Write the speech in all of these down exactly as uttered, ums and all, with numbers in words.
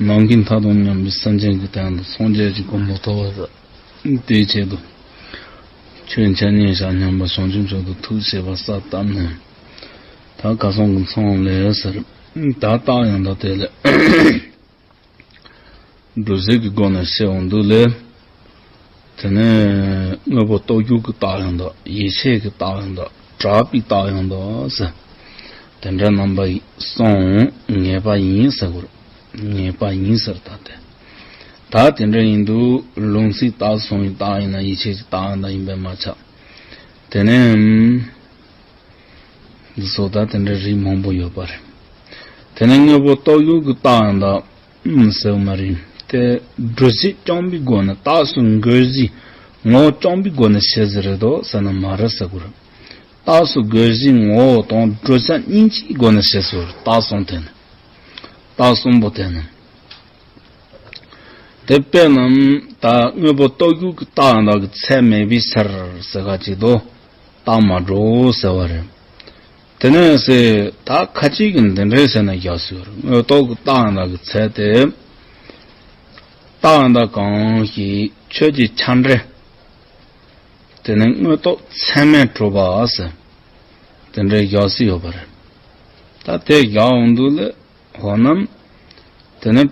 ནམ་མཁའི་མཐའ་དང་མཉམ་པའི་སེམས་ཅན་གྱི་དོན་དུ་སངས་རྒྱས་ཀྱི་གོ་འཕང་ཐོབ་པར་ཤོག། དེའི་ཆེད་དུ། ཆོས་འཆད་ཉན་བྱ་སྙམ་པ་བྱང་ཆུབ་མཆོག་ཏུ་ཐུགས་བསྐྱེད་པ་གསལ་བཏབ་ནས། ད་ཁ་སང་གི་མཚམས་ལས་ཟེར། ད་རྟགས་ཡང་དག་དེ་ལས། སྒྲུབ་བྱེད་ཀྱི་སྒོ་ནས་བཤད་འོང་དུས་ལས། དེ་ནས་དངོས་པོ་རྟོགས་རྒྱུ་གི་རྟགས་ཡང་དག། ཡིད་ཆེས་ཀྱི་རྟགས་ཡང་དག། གྲགས་པའི་རྟགས་ཡང་དག་ཟེར། དེ་འདྲ་རྣམ་པ་གསུམ་ངེས་པ་ཡིན་ཟེར་དགོས། ངེས་པ་ཡིན་ཟེར། ད་དེ། ད་དེ་འདྲ་ཡིན་དུས་ལུང་ཚིག་ལྟར་སོང་བའི་རྟགས་ཡིན་ན་ཡིད་ཆེས་ཀྱི་རྟགས་ཡང་དག་ཡིན་པས་མ་ཁྱབ། དེ་ནས། འདི་སོགས་ད་དེ་འདྲའི་རིགས་མང་པོ་ཡོད་པ་རེད། དེ་ནས་དངོས་པོ་རྟོགས་ཡུལ་གྱི་རྟགས་ཡང་དག་ཟེར་མ་རེད་དེ། སྒྲུབ་བྱེད་རྐྱང་པའི་སྒོ་ནས་རྟགས་སུ་འགོད་གཞི། ངོ་བོ་རྐྱང་པའི་སྒོ་ནས་བཤད་ཟེར་རེད་དོ་ཟེར་ན་མ་རེད་ཟེར་དགོས་རེད། རྟགས་སུ་འགོད་གཞི་ངོ་བོ་དང་བགྲོད་བྱ་གཉིས་ཀྱི་སྒོ་ནས་བཤད་ཟེར། རྟགས་གསུམ་དེ་ནི། རྟགས་གསུམ་པོ་དེ་ནི། དེ་དཔེར་ན་ད་དངོས་པོ་རྟོགས་རྒྱུ་གི་རྟགས་ཡང་དག་གི་ཚད་མེད་པའི་ཕྱིར་ཟེར་ག་ཅིག་ཏུ། རྟགས་མ་གྲུབ་ཟེར་བ་རེད། དེ་ནས་ཟེར་ད་ཁ་ཅིག་གིས་འདི་འདྲའི་ཟེར་ན་རྒྱག་སྲོལ་ཡོད་རེད། དངོས་རྟོགས་ཀྱི་རྟགས་ཡང་དག་གི་ཚད་དེ། རྟགས་ཡང་དག་གང་ཞིག་ཆོས་ཀྱི་ཆ་འདྲེན། དེ་ནས་དངོས་རྟོགས་ཚད་མས་གྲུབ་པ་ཟེར། དེ་འདྲའི་རྒྱག་སྲོལ་ཡོད་པ་རེད། ད་དེ་རྒྱག་འོང་དུས་ལས། འོ་ན། དེ་ནི།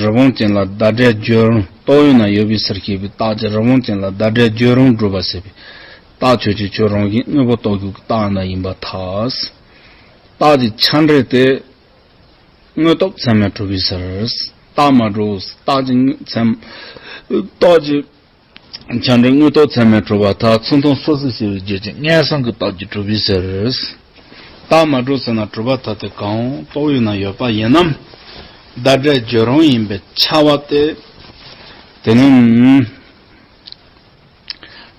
རི་བོང་ཅན་ལ་ཟླ་སྒྲའི་བརྗོད་རུང་རྟོགས་ཡོད་ན་ཡོད་པའི་ཕྱིར་ཞེས་པའི་རྟགས་ཀྱིས་རི་བོང་ཅན་ལ་ཟླ་སྒྲའི་བརྗོད་རུང་སྒྲུབ་པ་ཟེར་བའི་རྟགས་ཆོས་ཅན། ཁྱོད་རང་བཞིན་དངོས་པོ་རྟོགས་རྒྱུ་གི་རྟགས་ཡང་དག་ཡིན་པར་ཐལ། རྟགས་ཀྱི་ཆ་འདྲེན་དེ་དངོས་རྟོགས་ཚད་མས་གྲུབ་པའི་ཕྱིར། རྟགས་མ་གྲུབ། རྟགས་ཀྱི་ཚད། རྟགས་ཀྱི་ཆ་འདྲེན་དངོས་རྟོགས་ཚད་མས་གྲུབ་པར་ཐལ། ཚུལ་མཐུན་སོ་སོར་ཕྱེ་བའི་རྒྱུད་ཀྱི་མངོན་སུམ་གྱི་རྟགས་ཀྱིས་གྲུབ་པའི་ཕྱིར། རྟགས་མ་གྲུབ་ཟེར་ན་གྲུབ་པར་ཐལ་ཏེ། གང་རྟོགས་ཡོད་ན་ཡོད་པ་ཡིན་ནམ། ཟླ་སྒྲའི་བརྗོད་རུང་ཡིན་པས་ཁྱབ་པ་སྟེ། དེ་ནི།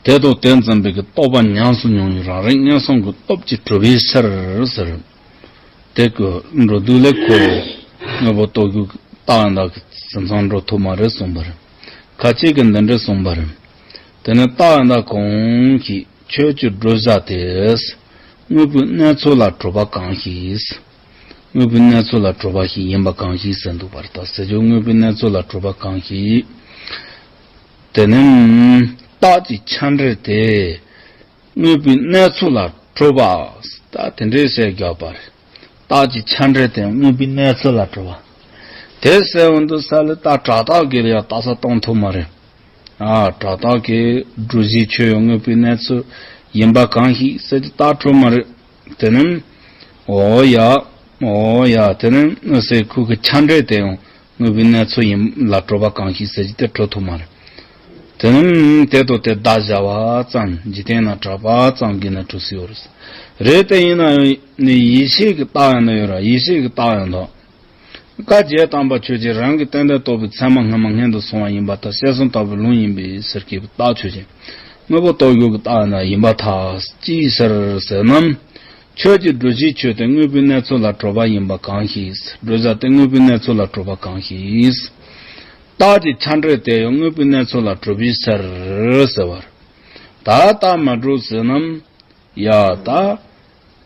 དེ་དང་དེ་འཛིན་པའི་གི་རྟོག་པ་ཉམས་སུ་མྱོང་བའི་རང་རིག་མངོན་སུམ་གྱི་སྟོབས་ཀྱིས་གྲུབ་པའི་ཕྱིར་ཟེར། དེ་ཀོ་འགྲོ་དུས་ལས་ཁོ། དངོས་པོ་རྟོགས་རྒྱུ་རྟགས་ཡང་དག་གི་ཟིན་མཚམས་འགྲོ་ཐུབ་མ་རེད་གསུངས་པ་རེད། ཁ་ཅིག་གིས་འདི་འདྲ་གསུངས་པ་རེད། དེ་ནི་རྟགས་ཡང་དག་གང་ཞིག་ཆོས་ཀྱི་བགྲོད་བྱ་སྟེ། དངོས་པོའི་གནས་ཚོལ་ལ་གྲུབ་པ་གང་ཞིག་དངོས་པོའི་གནས་ཚོལ་ལ་གྲུབ་པ་ཞིག་ཡིན་པ་གང་ཞིག་ཟེར་འདུག་པ་རེད། ད་ཟེར་རྒྱུ་དངོས་པོའི་གནས་ཚོལ་ལ་གྲུབ་པ་གང་ཞིག་དེ་ནི། རྟགས་ཀྱི་ཆ་འདྲེན་དེ། དངོས་པོའི་གནས་ཚོལ་ལ་གྲུབ་པ། ད་དེ་འདྲའི་ཟེར་རྒྱག་པ་རེད། རྟགས་ཀྱི་ཆ་འདྲེན་དེ་དངོས་པོའི་གནས་ཚོལ་ལ་གྲུབ་པ། དེ་ཟེར་འོང་དུས་ས་ལ་ད་དྲག་རྟགས་ཀྱིས་ཡང་རྟགས་གསལ་གཏོང་ཐུབ་མ་རེད། ཨ། དྲག་རྟགས་ཀྱིས་སྒྲུབ་བྱའི་ཆོས་ཡང་དངོས་པོའི་གནས་ཚོལ་ཡིན་པ་གང་ཞིག་ཟེར་གྱི་རྟགས་གྲུབ་མ་རེད། དེ་ནི། འོ་ཡ། འོ་ཡ། དེ་ནི་ཟེར་ཁོ་གི་ཆ་འདྲེན་དེ་ཡང་དངོས་པོའི་གནས་ཚོལ་ཡིན་ལ་གྲུབ་པ་གང་ཞིག་ཟེར་གྱི་དེ་གྲུབ་ཐུབ་མ་རེད། དེ་ནི་དེ་དང་དེ་བདག་བྱ་བ་ཙམ། འཇིག་རྟེན་ན་གྲགས་པ་ཙམ་གྱིས་ནི་གྲུབ་སྲིད་ཡོད་རེད། རེད་དེ་ཡིན་ན་ཡང་ནི་ཡིད་ཆེས་ཀྱི་རྟགས་ཡང་དག་ཡོད་ར། ཡིད་ཆེས་ཀྱི་རྟགས་ཡང་དག་བཀའ་རྒྱས་དམ་པ་ཆོས་ཅན། རང་གི་རྟེན་འབྲེལ་རྟོགས་པའི་ཚད་མ་སྔ་མ་སྔོན་དུ་སོང་བ་ཡིན་པར་ཐལ། བཤད་གསུམ་ལྟ་བུའི་ལུང་ཡིན་པའི་ཕྱིར་ཞེས་པའི་རྟགས་ཆོས་ཅན། དངོས་པོ་རྟོགས་ཡུལ་གྱི་རྟགས་ཡང་དག་ཡིན་པར་ཐལ། ཅིའི་ཕྱིར་ཟེར་ན། ཆོས་ཀྱི་སྒྲུབ་བྱའི་ཆོས་དེ་དངོས་པོའི་གནས་ཚོལ་ལ་གྲུབ་པ་ཡིན་པ་གང་ཞིག་བགྲོད་བྱ་དེ་དངོས་པོའི་གནས་ཚོལ་ལ་གྲུབ་པ་གང་ཞིག་རྟགས་ཀྱི་ཆ་འདྲེན་དེ་ཡང་དངོས་པོའི་གནས་ཚོལ་ལ་གྲུབ་པའི་ཕྱིར་ཟེར་བ། ད་རྟགས་མ་གྲུབ་ཟེར་ན། ཡ་ད།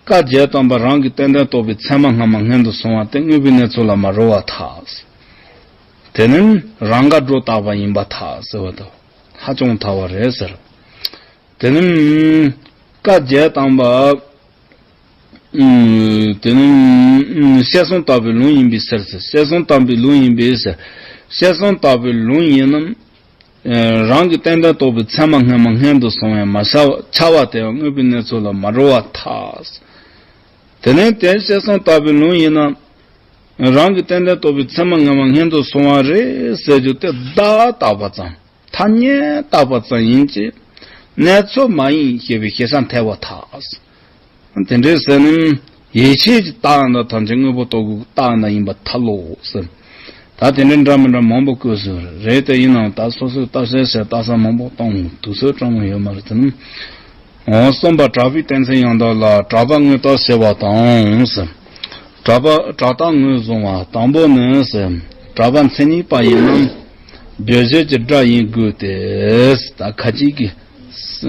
བཀའ་རྒྱས་དམ་པ་རང་གི་རྟེན་འབྲེལ་རྟོགས་པའི་ཚད་མ་སྔ་མ་སྔོན་དུ་སོང་བ་དེ་དངོས་པོའི་གནས་ཚོལ་ལ་མ་གྲུབ་པར་ཐལ། དེ་ནི་རང་དགར་སྒྲོ་བཏགས་པ་ཡིན་པར་ཐལ་ཟེར་བ་དང་ཧ་ཅང་ཐལ་བ་རེད་ཟེར། དེ་ནི། བཀའ་རྒྱས་དམ་པ། ཨུམ། དེ་ནི། ཨུམ། བཤད་གསུམ་ལྟ་བུའི་ལུང་ཡིན་པའི་ཕྱིར་ཟེར། བཤད་གསུམ་ལྟ་བུའི་ལུང་ཡིན་པའི་ཕྱིར། བཤད་གསུམ་ལྟ་བུའི་ལུང་ཡིན་ནམ། ཨེ། རང་གི་རྟེན་འབྲེལ་རྟོགས་པའི་ཚད་མ་སྔ་མ་སྔོན་དུ་སོང་བས་མ་ཁྱབ་པ་དེ་ཡང་དངོས་པོའི་གནས་ཚོལ་ལ་མ་གྲུབ་པར་ཐལ། དེ་ནས་དེ་བཤད་གསུམ་ལྟ་བུའི་ལུང་ཡིན་ན། རང་གི་རྟེན་འབྲེལ་རྟོགས་པའི་ཚད་མ་སྔ་མ་སྔོན་དུ་སོང་བ་རེད་ཟེར་རྒྱུ་དེ་བདག་བཏགས་པ་ཙམ། ཐ་སྙད་བཏགས་པ་ཙམ་ཡིན་གྱི། གནས་ཚོལ་མ་ཡིན་ཞེས་པའི་ཞེ་ས་འཐད་པར་ཐལ། དེ་འདྲའི་ཟེར་ན། ཡིད་ཆེས་ཀྱི་རྟགས་ཡང་དག་ཐམས་ཅད་དངོས་པོ་རྟོགས་ཀྱི་རྟགས་ཡང་དག་ཡིན་པར་ཐལ་ལོ་ཟེར། ད་དེ་འདྲའི་འདྲ་མི་འདྲ་མང་པོ་བཀོད་སྲོལ་རེད། དེ་ཡིན་ནའང་ད་སོ་སོས་བརྟག་དཔྱད་བྱས་བརྟག་ས་མང་པོ་གཏོང་དུས་ཚོད་གྲངས་མང་ཡོད་མ་རེད་དེ་ནི། འོ་གསུམ་པ་གྲགས་པའི་གཏན་ཚིགས་ཡང་དག་ལ་གྲགས་པ་དངོས་རྟགས་བྱེད་པ་དང་ཟེར། གྲགས་པ་གྲགས་རྟགས་ངོས་བཟུང་བ་དང་པོ་ནི་ཟེར། གྲགས་པ་མཚན་ཉིད་པ་ཡིན་ན། བརྗོད་བྱེད་ཀྱི་སྒྲ་ཡིན་དགོས་ཏེ། ད་ཁ་ཅིག་གིས།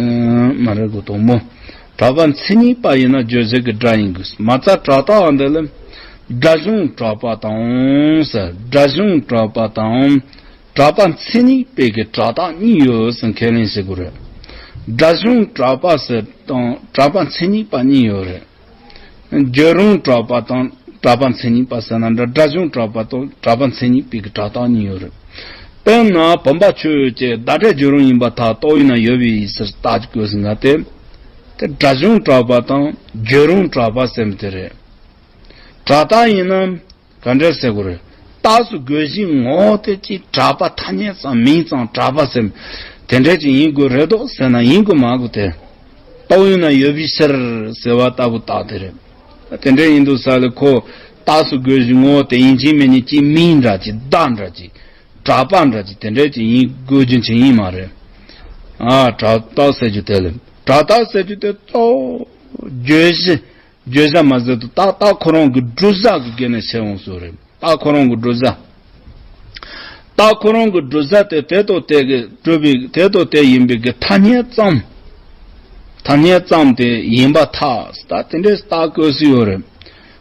མ་རེད་གོ་དང་པོ། གྲགས་པ་མཚན་ཉིད་པ་ཡིན་ན་བརྗོད་བྱེད་ཀྱི་སྒྲ་ཡིན་དགོས། མ་རྩ་གྲགས་རྟགས་འདི་ལ། སྒྲ་གཞུང་གྲགས་པ་དང་ཟེར། སྒྲ་གཞུང་གྲགས་པ་དང་། གྲགས་པ་མཚན་ཉིད་པའི་གི་གྲགས་རྟགས་གཉིས་ཡོད་ཟེར་ཁས་ལེན་བྱེད་དགོས་རེད། སྒྲ་གཞུང་གྲགས་པ་ཟེར་དང་གྲགས་པ་མཚན་ཉིད་པ་གཉིས་ཡོད་རེད། བརྗོད་རུང་གྲགས་པ་དང་གྲགས་པ་མཚན་ཉིད་པ་ཟེར་ན་འདྲ། སྒྲ་གཞུང་གྲགས་པ་དང་གྲགས་པ་མཚན་ཉིད་པའི་གི་གྲགས་རྟགས་གཉིས་ཡོད་རེད། དཔེར་ན་བུམ་པ་ཆོས་ཅན་བརྡ་སྒྲའི་བརྗོད་རུང་ཡིན་པར་ཐལ། རྟགས་ཡོད་ན་ཡོད་པའི་ཕྱིར་རྟགས་ཀྱི་སྐབས་སུ་ང་སྟེ། དེ་སྒྲ་གཞུང་གྲགས་པ་དང་བརྗོད་རུང་གྲགས་པ་ཟེར་མི་དེ་རེད། གྲགས་རྟགས་ཡིན་ན་ག་འདྲ་ཟེར་དགོས་རེད། རྟགས་སུ་དགོས་གཞིའི་ངོ་བོ་དེ་ཅིག་གྲགས་པ་ཐ་སྙད་ཙམ་མིང་ཙམ་གྲགས་པ་ཟེར་དེ་འདྲ་ཅིག་ཡིན་དགོས་རེད་དོ་ཟེར་ན་ཡིན་དགོས་མ་དགོས་ཏེ། རྟགས་ཡོད་ན་ཡོད་པའི་ཕྱིར་ཟེར་བ་ལྟ་བུ་རྟགས་དེ་རེད། དེ་འདྲ་ཡིན་དུས་ས་ལ་ཁོ་རྟགས་སུ་དགོས་གཞིའི་ངོ་བོ་དེ་ཡིན་གཅིག་མིན་གཅིག་མིང་འདྲ་ཅིག་བརྡ་འདྲ་ཅིག་གྲགས་པ་འདྲ་ཅིག་དེ་འདྲ་ཅིག་ཡིན་དགོས་རྒྱུ་ཅིག་ཡིན་མ་རེད། ཨ། གྲགས་རྟགས་ཟེར་རྒྱུ་དེ་ལ། གྲགས་རྟགས་ཟེར་རྒྱུ་དེ་གཙོ་བོ་བརྗོད་གཞི། བརྗོད་བྱ་མ་ཟད་དུ་རྟགས་རྟགས་ཁོ་རང་གི་གྲུབ་ཟིན་གྱི་སྒོ་ནས་བྱས་འོང་ས་རེད། རྟགས་ཁོ་རང་གི་གྲུབ་ཟིན། རྟགས་ཁོ་རང་གི་གྲུབ་ཟིན་དེ་དེ་དང་དེ་གི་གྲུབ་པའི་དེ་དང་དེ་ཡིན་པའི་གི་ཐ་སྙད་ཙམ། ཐ་སྙད་ཙམ་དེ་ཡིན་པར་ཐལ། ད་དེ་འདྲའི་རྟགས་བཀོད་སྲོལ་ཡོད་རེད།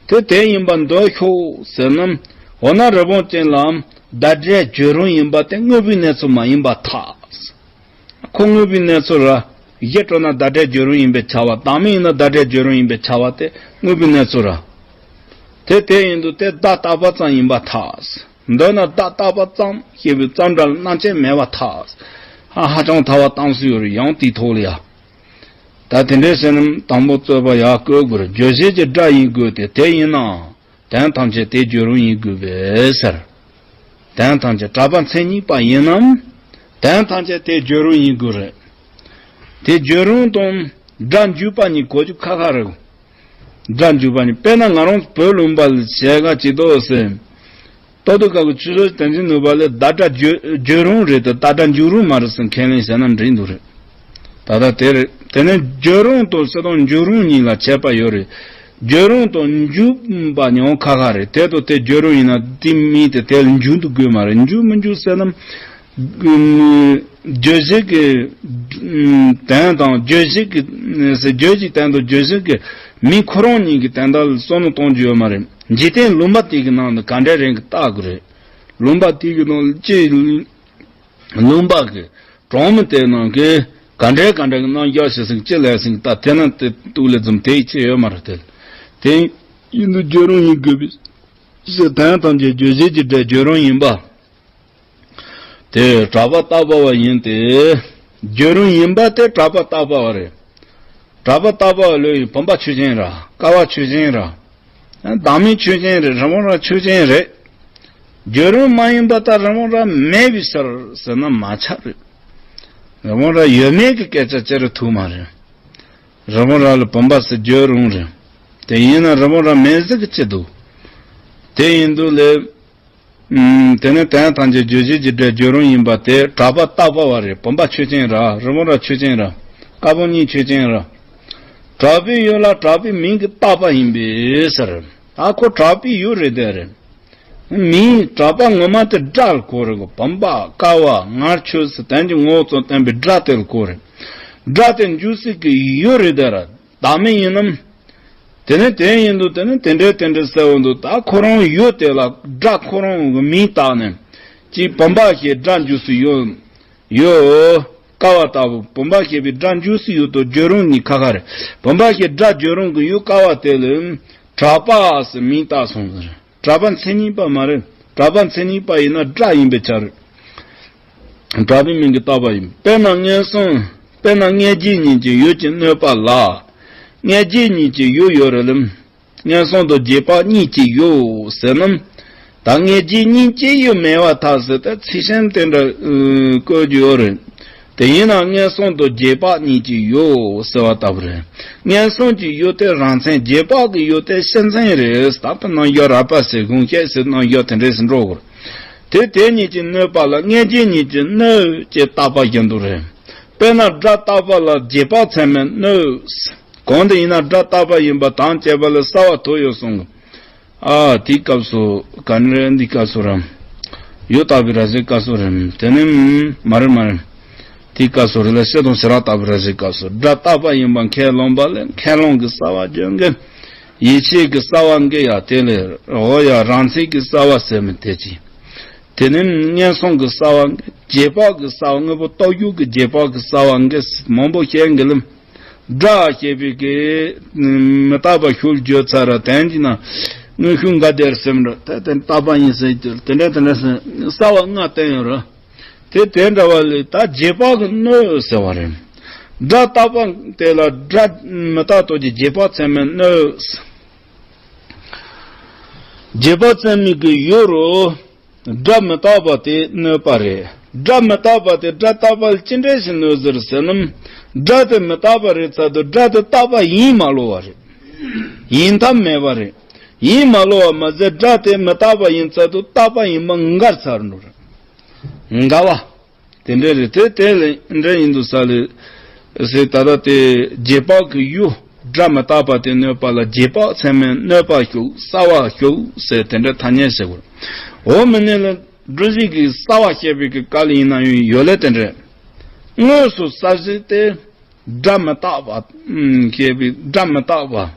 དེ་དེ་ཡིན་པར་འདོད་ཤོག་ཟེར་ན། འོ་ན་རི་བོང་ཅན་ལ་བརྡ་སྒྲའི་བརྗོད་རུང་ཡིན་པ་དེ་དངོས་པོའི་གནས་ཚུལ་མ་ཡིན་པར་ཐལ། ཁོ་དངོས་པོའི་གནས་ཚུལ་ར། གཞི་གྲུབ་ན་བརྡ་སྒྲའི་བརྗོད་རུང་ཡིན་པས་ཁྱབ་པ། བདག་མེད་ཡིན་ན་བརྡ་སྒྲའི་བརྗོད་རུང་ཡིན་པས་ཁྱབ་པ་དེ་དངོས་པོའི་གནས་ཚུལ་ར། དེ་དེ་ཡིན་དུས་དེ་བརྡ་རྟག་པ་ཙམ་ཡིན་པར་ཐལ། མདོར་ན་བརྡ་རྟག་པ་ཙམ་ཞེས་པའི་ཙམ་སྒྲ་ལ་རྣམ་བཅད་མེད་པར་ཐལ། ཧ་ཧ་ཅང་ཐལ་བ་གཏམ་སྲོལ་ཡོད་རེད། ཡང་དེའི་ཐོག་ལ་ཡ། ད་དེ་འདྲའི་ཟེར་ན་དང་པོ་རྩོད་པ་ཡར་བཀོད་དགོས་རེད། རྗོད་བྱེད་ཀྱི་སྒྲ་ཡིན་དགོས་ཏེ། དེ་ཡིན་ནའང་དོན་ཐམས་ཅད་དེའི་བརྗོད་རུང་ཡིན་དགོས་པས་ཟེར། དོན་ཐམས་ཅད་གྲགས་པ་མཚན་ཉིད་པ་ཡིན་ནམ། དོན་ཐམས་ཅད་དེའི་བརྗོད་རུང་ཡིན་དགོས་རེད། དེ་བརྗོད་རུང་དང་སྒྲ་འཇུག་པ་གཉིས་གོ་རྒྱུ་ཁག་ཁག་རེད། སྒྲ་འཇུག་པ་གཉིས། དཔེར་ན་ང་རང་བོད་ལུང་པ་ལ་བྱས་ག་ཅི་ཏོ་ཟེར། ཏོ་ཏོ་ཀ་གི་ཆུ་ཚོད་བསྟན་འཛིན་ནུས་པ་ལས་བརྡ་སྒྲ་བརྗོད་བརྗོད་རུང་རེད་དེ་བརྡ་སྒྲ་འཇུག་རུང་མ་རེད་ཟེར་ཁས་ལེན་བྱས་ན་འགྲིག་འདུག་རེད། ད་ལྟ་དེ་རེད། དེ་ནས་བརྗོད་རུང་དང་ཟེར་དང་འཇུག་རུང་གཉིས་ལ་ཁྱད་པར་ཡོད་རེད། བརྗོད་རུང་དང་འཇུག་པ་ཡང་ཁག་ཁག་རེད། དེ་དང་དེ་བརྗོད་རུང་ཡིན་ན་དེ་མིན་དེ་དེ་ལ་འཇུག་འདུག་དགོས་མ་རེད། འཇུག་མི་འཇུག་ཟེར་ན། བརྗོད་གཞི་གི་དོན་དང་བརྗོད་གཞི་གི་བརྗོད་གཞི་དོན་དང་བརྗོད་གཞི་གི་མིང་ཁོ་རང་གཉིས་ཀྱི་དོན་དག་ལ་བསམ་བློ་གཏོང་རྒྱུ་ཡོད་མ་རེད། འཇིག་རྟེན་ལུང་པ་དེ་གི་ནང་དུ་ག་འདྲ་རེད་གི་བལྟ་དགོས་རེད། ལུང་པ་དེ་གི་ནང་ལ་ཅི། ལུང་པ་གི་གྲོང་མི་དེ་ནང་གི་ག་འདྲའི་ག་འདྲ་གི་རྣམ་གཞག་བྱེད་སྲིད་ཅི་ལས་སྲིད་ད་དེ་ན་དེ་ཏུ་ལེ་ཙམ་དེ་ཡི་ཆེ་ཡོད་མ་རེད་དེ། དེ་ཡིན་དུ་བརྗོད་རུང་ཡིན་དགོས་པའི་ཕྱིར་དོན་ཐམས་ཅད་རྗོད་བྱེད་ཀྱི་སྒྲའི་བརྗོད་རུང་ཡིན་པ། དེ་གྲགས་པ་རྟག་པ་བ་ཡིན་ཏེ། བརྗོད་རུང་ཡིན་པ་དེ་གྲགས་པ་རྟག་པ་བ་རེད། གྲགས་པ་རྟག་པ་བ་ལོས་ཡིན་བུམ་པ་ཆོས་ཅན་ར། ཀ་བ་ཆོས་ཅན་ར། བདག་མེད་ཆོས་ཅན་རེད། རི་བོང་རྭ་ཆོས་ཅན་རེད། བརྗོད་རུང་མ་ཡིན་པ་ད་རི་བོང་རྭ་མེད་པའི་ཕྱིར་ཟེར་ན་མ་ཁྱབ་རེད། རི་བོང་རྭ་ཡོད་མེད་ཀྱི་སྐད་ཆ་ཅི་རུ་ཐུག་མ་རེད། རི་བོང་རྭ་ལ་བུམ་པ་ཟེར་བརྗོད་རུང་རེད། དེ་ཡིན་ན་རི་བོང་རྭ་མེད་ཟེར་གི་ཅི་འདུག་དེ་ཡིན་དུས་ལས། ཨུམ། དེ་ནས་དོན་ཐམས་ཅད་རྗོད་བྱེད་ཀྱི་སྒྲའི་བརྗོད་རུང་ཡིན་པ་དེ་གྲགས་པ་རྟག་པ་བ་རེད། བུམ་པ་ཆོས་ཅན་ར། རི་བོང་རྭ་ཆོས་ཅན་ར། ཀ་བོ་གཉིས་ཆོས་ཅན་ར། གྲགས་པའི་ཡུལ་ལ་གྲགས་པའི་མིང་གིས་བཏགས་པ་ཡིན་པས་ཟེར། ད་ཁོ་གྲགས་པའི་ཡུལ་རེད་དེ་རེད། མིང་གྲགས་པ་ངོ་མ་དེ་སྒྲ་ལ་གོ་རེད་གོ། བུམ་པ་ཀ་བ་ངར་ཆོས་ཟེར་དོན་གྱི་ངོ་བོ་ཙམ་བསྟན་པའི་སྒྲ་དེ་ལ་གོ་རེད། སྒྲ་དེ་འཇུག་སྲིད་ཀྱི་ཡུལ་རེད་དེ་ར། བདག་མེད་ཡིན་ནམ། དེ་ནི་དེ་ཡིན་དུས་དེ་ནི་དེ་འདྲའི་དེ་འདྲའི་གསལ་བོ་འདུག་ད་ཁོ་རང་ཡུལ་དེ་ལ་སྒྲ་ཁོ་རང་གི་མིང་བཏགས་ནས་ཅིག་བུམ་པ་ཞེས་སྒྲ་འཇུག་སྲིད་ཡུལ། ཡུལ། ཀ་བ་ལྟ་བུ་བུམ་པ་ཞེས་པའི་སྒྲ་འཇུག་སྲིད་ཡུལ་དང་བརྗོད་རུང་གཉིས་ཁ་ཁ་རེད། བུམ་པ་ཞེས་སྒྲ་བརྗོད་རུང་གི་ཡུལ་ཀ་བ་དེ་ལ་གྲགས་པ་ཟེར་མིང་བཏགས་སོང་ཟེར། གྲགས་པ་མཚན་ཉིད་པ་མ་རེད། གྲགས་པ་མཚན་ཉིད་པ་ཡིན་ན་སྒྲ་ཡིན་པས་ཁྱབ་རེད། གྲགས་པའི་མིང་གིས་བཏགས་པ་ཡིན། དཔེར་ན་ངན་སོང་། དཔེར་ན་མངལ་སྐྱེས་གཉིས་ཀྱི་ཡུལ་གྱི་གནོད་པ་ལ། མངལ་སྐྱེས་གཉིས་ཀྱི་ཡུལ་ཡོད་རེད་ལམ། ངན་སོང་དང་རྒྱས་པ་གཉིས་ཀྱི་ཡུལ་ཟེར་ན། ད་མངལ་སྐྱེས་གཉིས་ཀྱི་ཡུལ་མེད་པར་ཐལ་ཟེར་ཏེ་ཚིག་ཤིང་དེ་འདྲ་བཀོད་རྒྱུ་ཡོད་རེད། དེ་ཡིན་ན་ངན་སོང་དང་རྒྱས་པ་གཉིས་ཀྱི་ཡུལ་ཟེར་བ་ལྟ་བུ་རེད། ངན་སོང་གི་ཡུལ་དེ་རང་མཚན། རྒྱས་པ་གི་ཡུལ་དེ་སྤྱི་མཚན་རེད། ད་ལྟ་རྣམ་གཞག་རགས་པ་ཟེར་དགོངས་བཤད་ཟེར་རྣམ་གཞག་དེ་འདྲས་སུ་འགྲོ་དགོས། དེ་དེ་གཉིས་ཀྱི་གནོད་པ་ལ་མངལ་སྐྱེས་གཉིས་ཀྱི་གནོད་ཅེས་བཏགས་པ་བཞིན་དུ་རེད། དཔེར་ན་སྒྲ་རྟག་པ་ལ་རྒྱས་པ་ཚད་མས་གནོད། གང་དུ་ཡིན་ན་སྒྲ་རྟག་པ་ཡིན་པ་དང་བཅས་པ་ལ་གསལ་བ་དོ་ཡོད་གསུངས། ཨ། དེའི་སྐབས་སུ་ག་ནི་རེད། འདིའི་སྐབས་སུ་རམ། ཡུལ་དག་པའི་ར་བཟའི་སྐབས་སུ་རེད། དེ་ནི་མ་རེད་མ་རེད། དེའི་སྐབས་སུ་རེད་ལ་སྤྱི་དང་བྱེ་བྲག་དག་པའི་ར་བཟའི་སྐབས་སུ་སྒྲ་རྟག་པ་ཡིན་པ་ཁས་བླངས་པ་ལས་ཁས་བླངས་ཀྱི་གསལ་བ་བརྗོད་མཁན། ཡིད་ཆེས་ཀྱི་གསལ་བ་འགའ་ཡང་དེ་ལས་འོ་ཡ་རང་མཚན་གྱི་གསལ་བ་ཟེར་མི་དེ་ཅི། དེ་ནས་ངན་སོང་གི་གསལ་བ་འགའ་རྗེས་དཔག་གི་གསལ་བ་དངོས་པོ་རྟོགས་རྒྱུ་གི་རྗེས་དཔག་གི་གསལ་བ་འགའ་མང་པོ་བཤད་འགའ་ལམ། སྒྲ་ཞེས་པའི་གི་མི་རྟག་པ་ཤུགས་བརྗོད་ཚར་ར་དན་གྱི་ན་དངོས་ཤུགས་འགའ་དེར་སེམས་ར་དེ་དེ་རྟག་པ་ཡིན་ཟེར་གྱུར་དེ་འདྲ་དེ་འདྲ་ཟེར་གསལ་བ་ལྔ་བསྟན་ཡོད་ར། དེ་དེ་འདྲ་བ་ལས་ད་རྗེས་དཔག་གི་གནོད་ཟེར་བ་རེད། སྒྲ་རྟག་པ་དེ་ལ་སྒྲ་མི་རྟག་རྟོགས་ཀྱི་རྗེས་དཔག་ཚད་མས་གནོད། རྗེས་དཔག་ཚད་མའི་གི་ཡུལ་རུ་སྒྲ་མི་རྟག་པ་དེ་གནོད་པ་རེད། སྒྲ་མི་རྟག་པ་དེ་སྒྲ་རྟག་པ་ལ་ཅི་འདྲ་ཞིག་གནོད་ཟེར་ཟེར་ན། སྒྲ་དེ་མི་རྟག་པ་རེད་ཚར་དུས་སྒྲ་དེ་རྟག་པ་ཡིན་མ་ལོ་བ་རེད། ཡིན་ཐབས་མེད་པ་རེད། ཡིན་མ་ལོ་བ་མ་ཟད་སྒྲ་དེ་མི་རྟག་པ་ཡིན་ཚར་དུས་རྟག་པ་ཡིན་པ་འགལ་ཚར་འགྲོ་རེད། འགལ་བ། དེ་འདྲ་རེད་དེ་དེ་ལས་འདྲ་ཡིན་དུ་ས་ལས་ཟེར་ད་ལྟ་དེ་རྗེས་དཔག་གི་ཡུལ་སྒྲ་མི་རྟག་པ་དེ་གནོད་པ་ལ་རྗེས་དཔག་ཚད་མས་གནོད་པ་ཞུགས་གསལ་བ་ཞུགས་ཟེར་དེ་འདྲ་ཐ་སྙད་ཟེར་དགོས། འོ་མི་ནི་ལ་སྒྲུབ་བྱེད་ཀྱི་གསལ་བ་བཤད་པའི་གི་སྐབས་ལ་ཡིན་ན་ཡང་ཡོད་ལས་དེ་འདྲ། དངོས་སུ་གསལ་བྱེད་དེ། སྒྲ་མི་རྟག་པ། ཨུམ། ཞེས་པའི་སྒྲ་མི་རྟག་པ།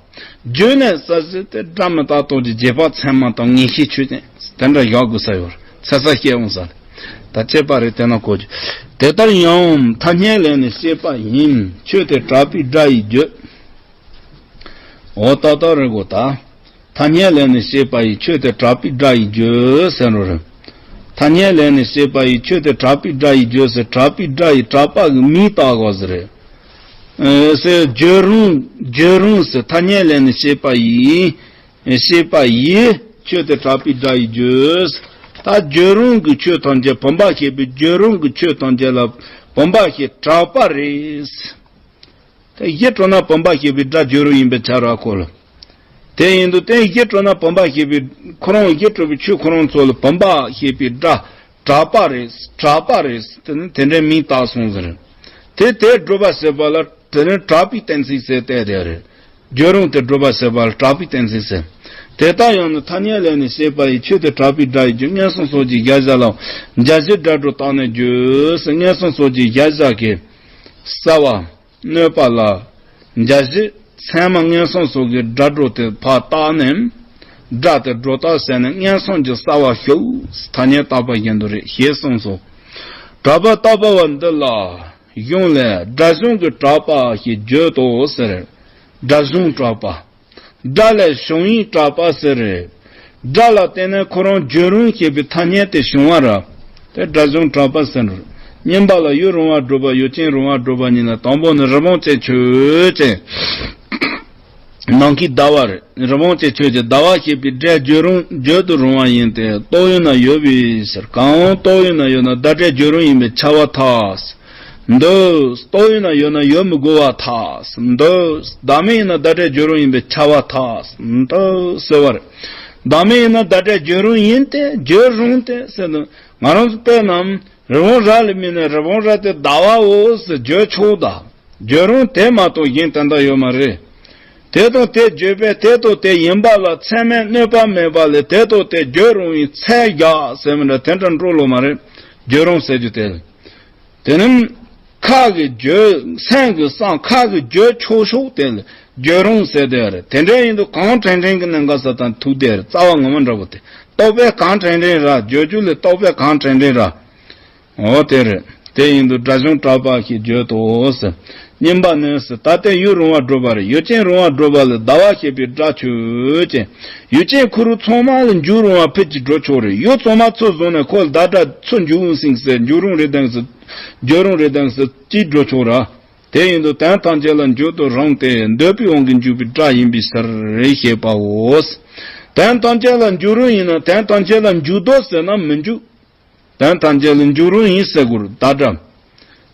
བརྗོད་ནས་གསལ་བྱེད་དེ་སྒྲ་མི་རྟག་རྟོགས་ཀྱི་རྗེས་དཔག་ཚད་མ་དང་ངེས་ཤེས་ཆོས་ཅན། དེ་འདྲ་བཞག་དགོས་ས་ཡོད། ཚ་ཚ་བཤད་འོང་ས། ད་དཔྱད་པ་རེད་དེ་ན་གོ་རྒྱུ། དེ་ལྟར་ཡང་ཐ་སྙད་ལས་ནི་སྐྱེས་པ་ཡིན། ཆོས་དེ་གྲགས་པའི་སྒྲ་ཡིས་བརྗོད། འོ་ཏག་ཏག་རེད་གོ་ད། ཐ་སྙད་ལས་ནི་སྐྱེས་པ་ཡི་ཆོས་དེ་གྲགས་པའི་སྒྲ་ཡིས་བརྗོད་ཟེར་འགྲོ་རེད། ཐ་སྙད་ལས་ནི་སྐྱེས་པ་ཡི་ཆོས་དེ་གྲགས་པའི་སྒྲ་ཡིས་བརྗོད་ཟེར་གྲགས་པའི་སྒྲ་ཡི་གྲགས་པ་གི་མིང་བཏགས་དགོས་ཟེར་རེད། ཨེ་ཟེར་བརྗོད་རུང་བརྗོད་རུང་ཟེར་ཐ་སྙད་ལས་ནི་སྐྱེས་པ་ཡི། སྐྱེས་པ་ཡི་ཆོས་དེ་གྲགས་པའི་སྒྲ་ཡིས་བརྗོད། ད་བརྗོད་རུང་གི་ཆོས་ཐམས་ཅད་བུམ་པ་ཞེས་པའི་བརྗོད་རུང་གི་ཆོས་ཐམས་ཅད་ལ་བུམ་པ་ཞེས་གྲགས་པ་རེད། དེ་གཞི་གྲུབ་ན་བུམ་པ་ཞེས་པའི་སྒྲ་བརྗོད་རུང་ཡིན་པའི་ཆ་ར་ཁོ་ལ། དེ་ཡིན་དུས་དེ་གཞི་གྲུབ་ན་བུམ་པ་ཞེས་པའི་ཁོ་རང་གཞི་གྲུབ་པའི་ཆོས་ཁོ་རང་ཚོ་ལ་བུམ་པ་ཞེས་པའི་སྒྲ་གྲགས་པ་རེད་གྲགས་པ་རེད་དེ་ནི་དེ་འདྲའི་མིང་བཏགས་སོང་ཟེར། དེ་དེ་སྒྲུབ་པ་ཟེར་བ་ལ་དེ་ནི་གྲགས་པའི་གཏན་ཚིགས་ཟེར་བལྟས་དེ་རེད། བརྗོད་རུང་དེ་སྒྲུབ་པ་ཟེར་བ་ལ་གྲགས་པའི་གཏན་ཚིགས་ཟེར། དེ་ལྟར་ཡང་ནི་ཐ་སྙད་ལས་ནི་སྐྱེས་པ་ཡི་ཆོས་དེ་གྲགས་པའི་སྒྲ་ཡིས་བརྗོད་ངན་སོང་སོགས་ཀྱི་གཞལ་བྱ་ལ་འཇལ་བྱེད་སྒྲ་སྒྲོ་བཏགས་ནས་བརྗོད་ངན་སོང་སོགས་ཀྱི་གཞལ་བྱ་གི་གསལ་བ། གནོད་པ་ལ། འཇལ་བྱེད་ཚད་མ་ངན་སོང་སོགས་ཀྱི་སྒྲ་སྒྲོ་དེ་ཕར་བཏགས་ནས། སྒྲ་དེ་སྒྲོ་བཏགས་ཟེར་ནས་ངན་སོང་གི་གསལ་བ་ཞུགས་ཐ་སྙད་བཏགས་པ་བཞིན་དུ་རེད་ཞེས་གསུངས་སོ། གྲགས་པ་བཏགས་པ་བ་འདི་ལ་གཞུང་ལས་སྒྲ་གཞུང་གི་གྲགས་པ་ཞེས་བརྗོད་དོ་ཟེར། སྒྲ་གཞུང་གྲགས་པ། སྒྲ་ལས་བྱུང་བའི་གྲགས་པ་ཟེར། སྒྲ་ལ་བརྟེན་ནས་ཁོ་རང་བརྗོད་རུང་ཞེས་པའི་ཐ་སྙད་དེ་བྱུང་བ་ར། དེ་སྒྲ་གཞུང་གྲགས་པ་ཟེར། སྙིམ་པ་ལ་ཡུལ་རུང་བ་སྒྲུབ་པ་ཡུལ་ཅན་རུང་བ་སྒྲུབ་པ་གཉིས་ལ་དང་པོ་ནི་རི་བོང་ཅན་ཆོས་ཅན། ནམ་མཁའི་ཟླ་བ་རེད། རི་བོང་ཅན་ཆོས་ཅན་ཟླ་བ་ཞེས་པའི་སྒྲས་བརྗོད་རུང་བརྗོད་དུ་རུང་བ་ཡིན་ཏེ་རྟོགས་ཡུལ་ན་ཡོད་པའི་ཕྱིར། གང་རྟོགས་ཡུལ་ན་ཡོད་ན་བརྡ་སྒྲས་བརྗོད་རུང་ཡིན་པས་ཁྱབ་པར་ཐལ། འདོད། རྟོགས་ཡུལ་ན་ཡོད་ན་ཡོད་མི་དགོས་པར་ཐལ། འདོད། བདག་མེད་ཡིན་ན་བརྡ་སྒྲས་བརྗོད་རུང་ཡིན་པས་ཁྱབ་པར་ཐལ། འདོད་ཟེར་བ་རེད། བདག་མེད་ཡིན་ན་བརྡ་སྒྲས་བརྗོད་རུང་ཡིན་ཏེ་བརྗོད་རུང་སྟེ་ཟེར་ན་ང་རང་ཚོ་དཔེར་ན་རི་བོང་རྭ་ལ་དམིགས་ནས་རི་བོང་རྭ་དེ་ཟླ་བའོ་ཟེར་བརྗོད་ཆོག་ད། བརྗོད་རུང་དེ་མ་གཏོགས་གཞན་དོན་དག་ཡོད་མ་རེད། དེ་དང་དེ་བརྗོད་པས་དེ་དང་དེ་ཡིན་པ་ལ་ཚད་མས་གནོད་པ་མེད་པ་ལས་དེ་དང་དེ་བརྗོད་རུང་བའི་ཚད་བཞག་ཟེར་མི་འདྲ་དེ་འདྲ་འགྲོ་ལོ་མ་རེད། བརྗོད་རུང་ཟེར་རྒྱུ་དེ། དེ་ནི་ཁ་གི་བརྗོད་སེམས་ཀྱི་བསམ་ཁ་གི་བརྗོད་ཆོག་ཆོག་དེ་ལ་བརྗོད་རུང་ཟེར་དེ་རེད། དེ་འདྲ་ཡིན་དུས་གང་དྲན་དྲན་གྱི་གནད་འགག་ས་དང་ཐུག་དེ་རེད། རྩ་བ་ངོ་མ་འདྲ་པོ་དེ་རྟོག་པས་གང་དྲན་དྲན་ར་བརྗོད་རྒྱུ་ལས་རྟོག་པས་གང་དྲན་དྲན་ར། འོ་དེ་རེད། དེ་ཡིན་དུས་སྒྲ་གཞུང་གྲགས་པ་ཞེས་བརྗོད་དོ་ཟེར། སྙིམ་པ་ནི་ཟེར་ད་ལྟའི་ཡུལ་རུང་བ་སྒྲུབ་པ་རེད། ཡུལ་ཅན་རུང་བ་སྒྲུབ་པ་ལ་ཟླ་བ་ཞེས་པའི་སྒྲ་ཆོས་ཅན། ཡུལ་ཅན་ཁོ་རང་ཚང་མ་ལ་འཇུག་རུང་བ་ཕུད་ཀྱིས་འགྲོ་ཆོག་རེད། ཡུལ་ཚང་མ་ཚུར་བཟུང་ནས་ཁོ་ལ་ཟླ་སྒྲ་ཚུར་འཇུག་འོང་ཟིན་ཟེར་འཇུག་རུང་རེད་དང་ཟེར་བརྗོད་རུང་རེད་དང་ཟེར་ཅིག་འགྲོ་ཆོག་ར། དེ་ཡིན་དུས་དོན་ཐམས་ཅད་ལ་འཇུག་ཏུ་རུང་སྟེ་འདོད་པའི་དབང་གིས་འཇུག་པའི་སྒྲ་ཡིན་པའི་ཕྱིར་ཞེས་པའོ། དོན་ཐམས་ཅད་ལ་འཇུག་རུང་ཡིན་ན་དོན་ཐམས་ཅད་ལ་འཇུག་ལྡོག་ཟེར་ན་མི་འཇུག་དོན་ཐམས་ཅད་ལ་འཇུག་རུང་ཡིན་ཟེར་དགོས་རེད་ད་སྒྲ།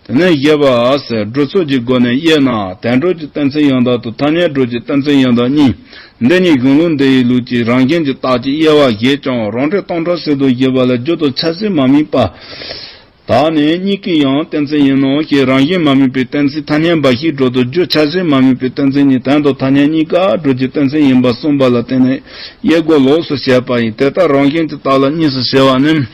དེ་ནས་བཞི་པ་ཟེར་སྒྲུབ་ཚུལ་གྱི་སྒོ་ནས་དབྱེ་ན་དོན་སྒྲུབ་ཀྱི་གཏན་ཚིགས་ཡང་དག་དང་ཐ་སྙད་སྒྲུབ་ཀྱི་གཏན་ཚིགས་ཡང་དག་གཉིས། འདི་གཉིས་གཞུང་ལུགས་འདི་ཡི་ལུགས་ཀྱི་རང་བཞིན་གྱི་རྟགས་ཀྱི་དབྱེ་བ་བཞེད་ཀྱང་རང་འགྲེལ་སྟོང་ཕྲག་ཟེར་དུ་བཞི་པ་ལ་རྒྱུ་དང་ཆ་ཤས་མ་དམིགས་པ། དག་ནི་གཉིས་ཀའི་ཡང་གཏན་ཚིགས་ཡིན་ནོ་ཞེས་རང་བཞིན་མ་དམིགས་པའི་གཏན་ཚིགས་ཐ་སྙད་འབའ་ཞིག་སྒྲུབ་དང་རྒྱུ་ཆ་ཤས་མ་དམིགས་པའི་གཏན་ཚིགས་གཉིས་དོན་དང་ཐ་སྙད་གཉིས་ཀ་སྒྲུབ་ཀྱི་གཏན་ཚིགས་ཡིན་པ་གསུངས་པ་ལ་བརྟེན་ནས་དབྱེ་སྒོ་ལོགས་སུ་བྱས་པ་ཡིན། དེ་ལྟར་རང་བཞིན་གྱི་རྟགས་ལ་གཉིས་སུ་ཕྱེ་བ་ནི།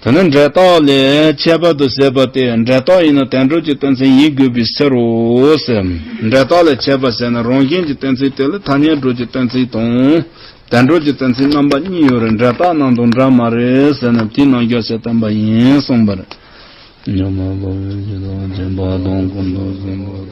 དེ་ནི་འབྲས་རྟགས་ལས་ཁྱད་པར་དུ་ཟད་པ་སྟེ། འབྲས་རྟགས་ཡིན་ན་དོན་གྲུབ་ཀྱི་གཏན་ཚིགས་ཡིན་དགོས་པའི་ཕྱིར་རོ་ཟེར། འབྲས་རྟགས་ལས་ཁྱད་པར་ཟེར་ན་རང་བཞིན་གྱི་གཏན་ཚིགས་དེ་ལ་ཐ་སྙད་གྲུབ་ཀྱི་གཏན་ཚིགས་དང་། དོན་གྲུབ་ཀྱི་གཏན་ཚིགས་རྣམ་པ་གཉིས་ཡོད་རེད། འབྲས་རྟགས་རྣམས་དང་འདྲ་མ་རེད་ཟེར་ན་དེའི་རྣམ་གཞག་བྱས་བསྟན་པ་ཡིན་གསུངས་པ་རེད། ཉོན་མོངས་པ་ཡི་ཕྱིར་དང་སྦྱིན་པ་དང་ཀུན་ཏུ་བཟང་པོ་